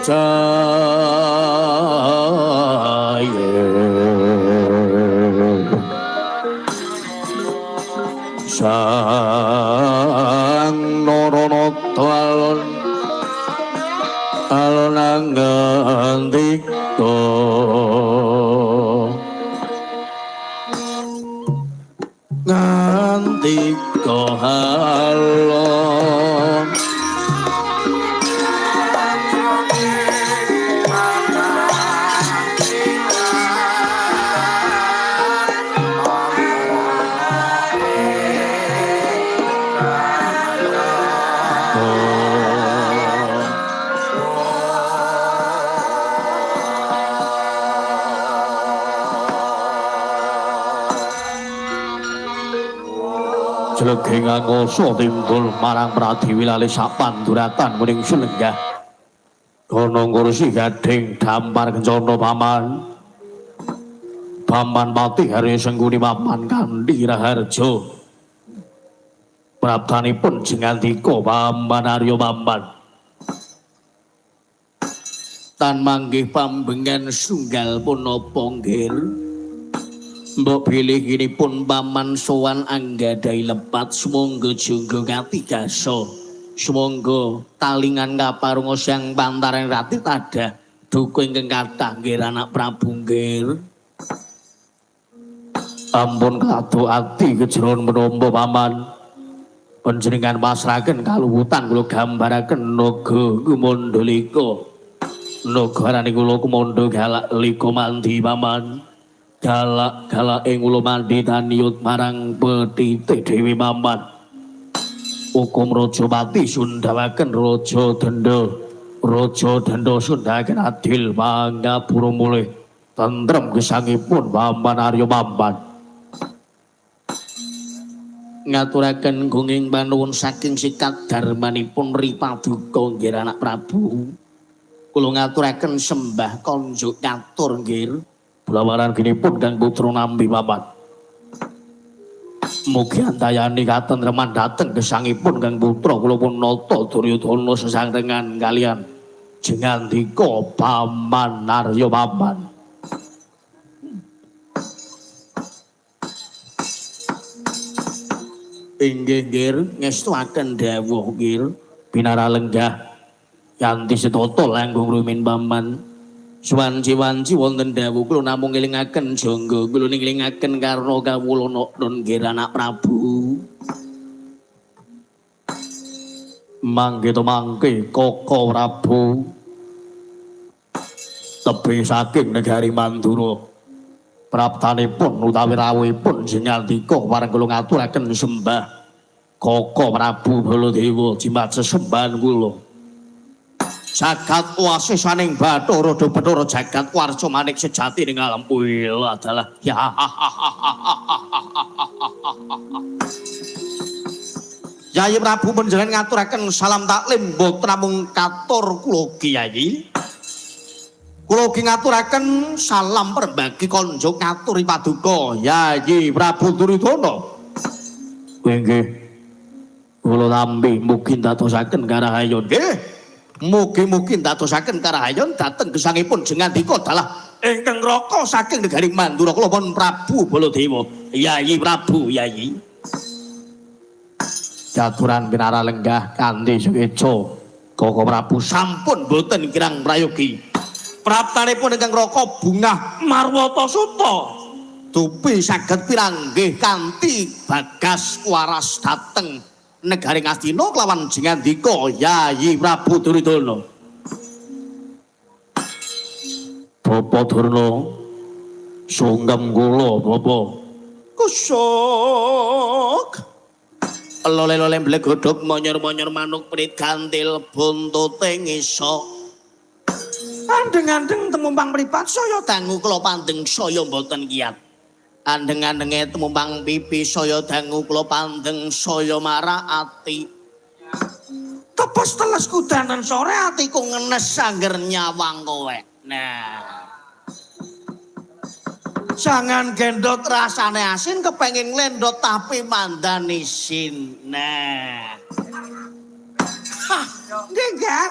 Jaya. Sang Naranata alon alon angandika ngandika alon. Jleging angkasa timbul marang Pradiwi lali sapanduratan muning sulenggah. Ana kursi gading dampar kencana paman. Paman Patih Harya Sengkuni paman Kandi Raharja. Praptanipun jengandika Paman Arya Paman. Tan manggih pambengan sunggal punapa nggir? Mbok bilih kinipun paman sowan anggadhahi lepat sumangga jangga katigasa. Sumangga talingan kaparunga siang pantaran rati tadah duka ingkang kathah nggih anak Prabu nggih. Ampun kado ati kejeron menapa paman. Panjenengan pasrahaken kaluwutan kula gambaraken naga Kumandalika. Naga arane kula Kumanda galak lika mandi paman. Galak-galak ing kula mandi taniyut marang petite dhewe paman. Hukum Raja Pati sundhawaken Raja Denda. Raja Denda sundhawaken adil mangapura mulih tentrem gesangipun Paman Arya Paman. Ngaturaken gunging panuwun saking sikat darmanipun Ripaduka nggih anak Prabu. Kula ngaturaken sembah konjuk katur nggih. Bulawaran ginipun kang putra nampi paman. Mugi antayani katentreman dhateng gesangipun kang putra kula pun nata Duryudana sesangrengan kalian jengandika Paman Arya Paman. Inggih nggih ngestuaken dawuh nggih pinara lenggah yanti setata langkung rumin paman. Suwanci-wanci wonten dawuh kula namung ngelingaken jangga kula ngelingaken karna kawula nun nggih anak Prabu. Mangke to mangke Koko Prabu tebih saking negari Mandura. Praptanipun utawi rawuhipun jengandika pareng kula ngaturaken sembah Koko Prabu Baladewa jimat sesembahan kula. Jagat wasisaning Bathara Bathara jagat warsa manik sejati ning alam kuil adalah ya. Yayi Prabu panjenengan ngaturaken salam taklim mboten namung katur kula Kyai. Kula ugi ngaturaken salam perbagi konjuk ngaturi paduka Yayi Prabu Duryudana. Nggih. Kula tampi mugi ndadosaken karahayon. Nggih. Mugi-mugi ndadosaken karahayon dhateng gesangipun jengandika dalah ingkang raka saking negari Mandura kula pun Prabu Baladewa. Yayi Prabu Yayi. Jaturan pinara lenggah kanthi sukeca Koko Prabu sampun boten kirang prayogi. Praptanipun ingkang raka bungah Marwata Suta dupi saged piranggih kanthi bagas waras dhateng negari Ngastina kelawan jengandika Yayi Prabu Duryudana. Bapa Durna sungkem kula bapa. Kusuk. Lole-lole mblegodhog monyor-monyor manuk prit gantil buntute ngisok. Andeng-andeng temumpang mripat saya dangu kula pandeng saya mboten kiyat. Andeng-andenge temumpang pipi saya dangu kula pandeng saya marah ati. Tepes teles kudanan sore atiku ngenes angger nyawang kowe. Nah. Jangan gendot rasane asin kepengin nglendot tapi mandan isin. Nah. Hah, nggih.